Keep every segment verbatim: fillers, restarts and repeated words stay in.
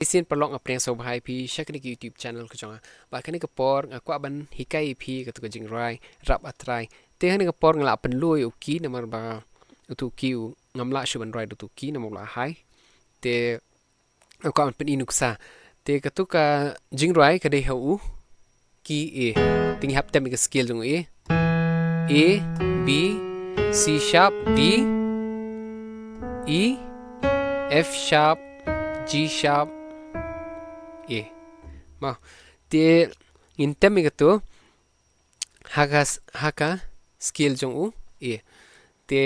Shisien paralok, nga pdiang sngewbha ïa phi sha kane ka YouTube channel ka jong nga. Bad kane ka por nga kwah ban hikai ïa phi katu ka jingrwai Rap A Trai. Te ha kane ka por nga la pynlut ïa u key namar ba utu u key u ngam lah shuh ban rwai da utu u key namar u la high. Te nga kwah ban pyni nuksa. Te katu ka jingrwai ka dei ha u key A. Te ngi hap tem ïa ka scale jong u A. A, B, C sharp, D, E, F sharp, G sharp, A. Mo, te ngin tem ïa katu ha ka s-, ha ka scale jong u A. Te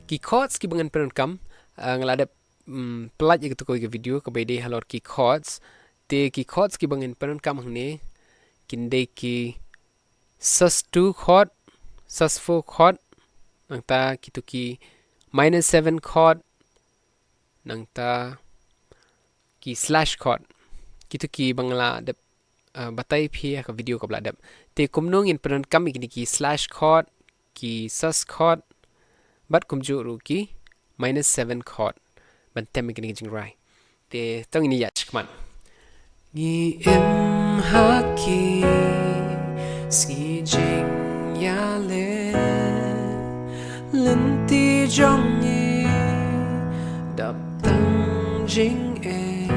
ki chords kiba ngan pyndonkam, ah, nga la dep, mm, pyllait ïa katu kawei ka video kaba ïadei halor ki chords. Te ki chords kiba ngan pyndonkam hangne kin dei ki sus two chord, sus four chord, nangta kitu ki minor seven chord, nangta ki slash chord. Kitu kiba nga la dep, ah, batai ïa phi ha ka video kaba la dep. Te kumno ngin pyndonkam ïa kine ki slash chord, ki sus chord, bad kumjuh ruh ki minor seven chord ban tem ïa kine ki jingrwai. Te to ngin ïa shakmat. Ngi im ha ki sngi jingïaleh, lynti jong ngi dap tang jingeh.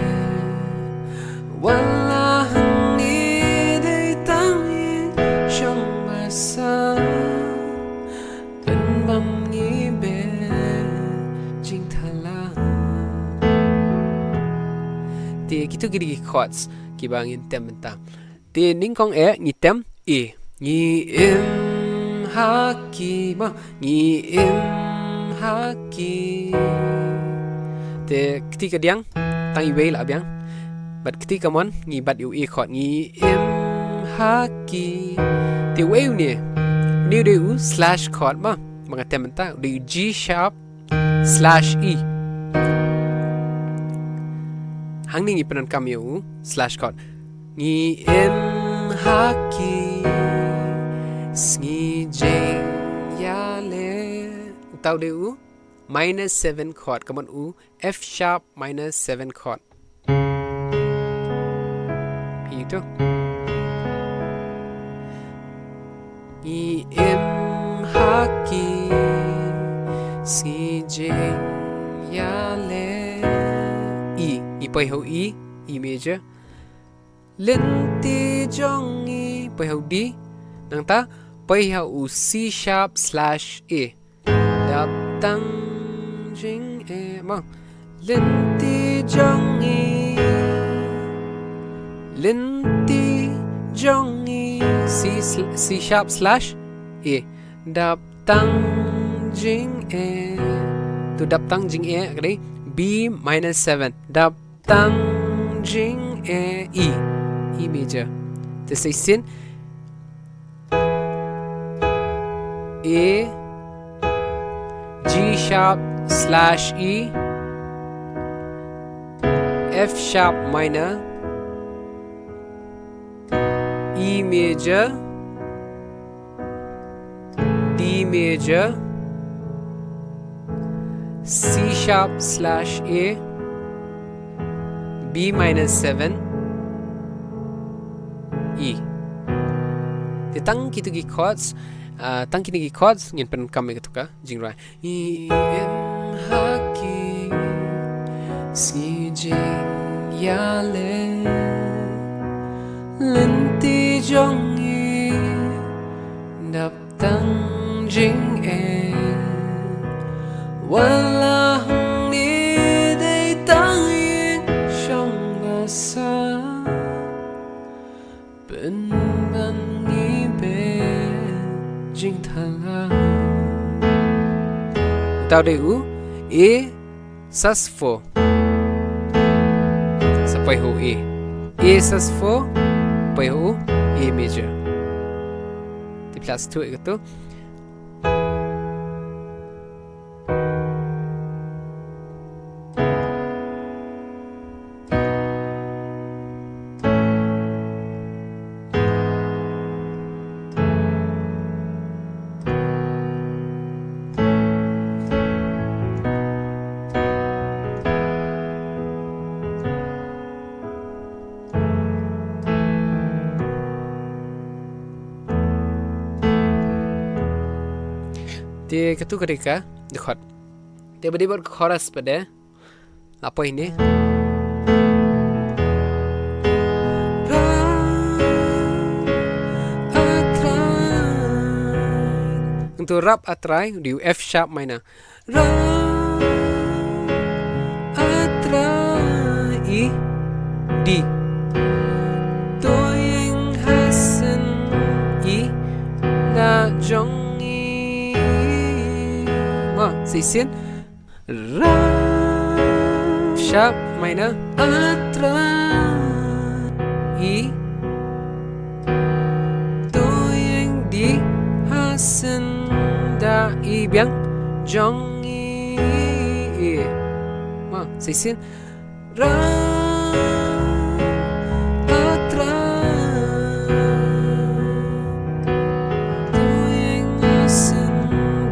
Wat la hangne dei tang ïing shong basa, pynbam ngi bad jingthala. Te kitu ki dei ki chords kiba ngin tem mynta. Te nyngkong eh ngi tem A. Ngi im ha ki, mo, ngi im ha ki. Te kti kadiang tang iwei la biang. Bad kti kamon ngi bat ïa u A chord, ngi im ha ki. Te uei une? Une u dei u slash chord, mo, ba nga tem mynta, u dei u G sharp slash E. Hangne ngi pyndonkam ïa u slash chord. Ngi im ha ki sngi jingïaleh. Uta u dei u minor seven chord, kamon u F sharp minor seven chord. Phi ïohi to. Ngi im ha ki sngi jingïaleh. E, ngi poi ha u E, E major. Lynti jong ngi, poi ha u D. Nangta poi ha u C sharp slash A. Dap tang jingeh, mo. Lynti jong ngi, lynti jong ngi. C sl-, C sharp slash A. Dap tang jingeh. Tu dap tang jingeh ka dei B minor seven. Dap tang jingeh, E, E major. Te sa shisien A, G sharp slash E, F sharp minor, E major, D major, C sharp slash A, B minor seven, E. Te tang kitu ki chords, ah, tang kine ki chords ngin pyndonkam ïa katu ka jingrwai. Ngi im ha ki sngi jingïaleh, lynti jong ngi dap tang jingeh. Wat la hangne dei tang ïing shong basa, pynban ngi bad jingthala. Uta u dei u A sus four. Sa poi ha u A. A sus four, poi ha u A major. Te phi lah sngewthuh ïa katu. Te katu ka dei ka dkhot. Te ba dei bad ka chorus pat de. La poi hangne. Hangtu rap A Trai, dei u F sharp minor. Rap A Trai, E, D. To ïeng ha sien i da jong i. Mo, sa shisien. Rap sharp minor. A Trai, E. To ïeng, D ha sien da i biang jong i. Mo, sa shisien. Rap A Trai, to ïeng ha sien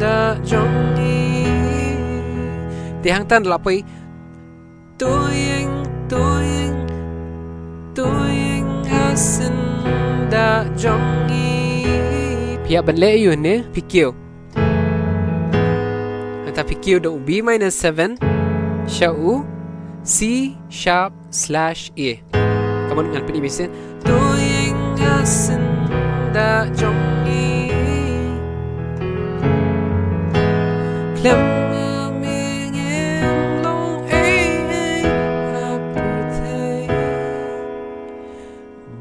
da jong i. Te hangta la poi. To ïeng, to ïeng, to ïeng ha sien da jong i. Phi hap ban leh ïa une, phi kiew. Hangta phi kiew da u B minor seven sha u C sharp slash A. Ka mut ngan pyni beit shisien. To ïeng ha sien da jong i. Khlem ma me ngim long ei ei ha pyrthei.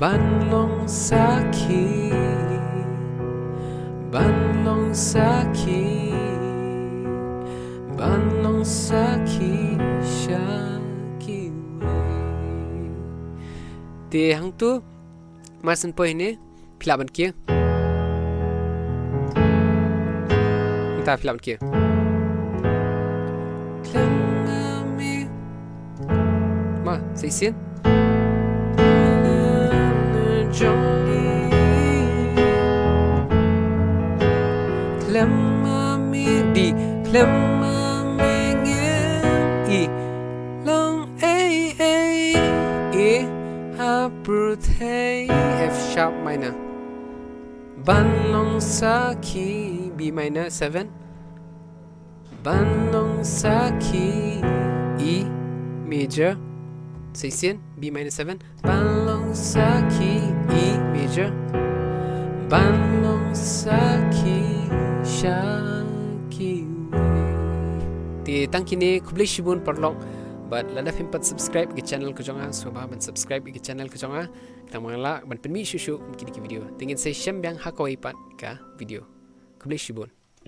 Ban long sakhi, ban long sakhi, ban long sakhi sha kiwei. Te hangtu, mar sien poi hangne, phi lah ban kiew. Hangta phi lah ban kiew. Khlem ma me Mo, sa shisien. Khlem ma me, D, khlem ma me ngim i long ei ei, E ha pyrthei, F sharp minor. Ban long sakhi, B minor seven. Ban long sakhi, E major, sa shisien, B minor seven. Ban long sakhi, E major. Ban long sakhi sha kiwei. Te tang kine, khublei shibun paralok. Bad lada phim pat subscribe ïa ka channel ka jong nga, sngewbha ban subscribe ïa ka channel ka jong nga. Tang ba ngan lah ban pynmih shuh shuh kum kine ki video. Te ngin sa ïashem biang ha kawei pat ka video. Khublei shibun.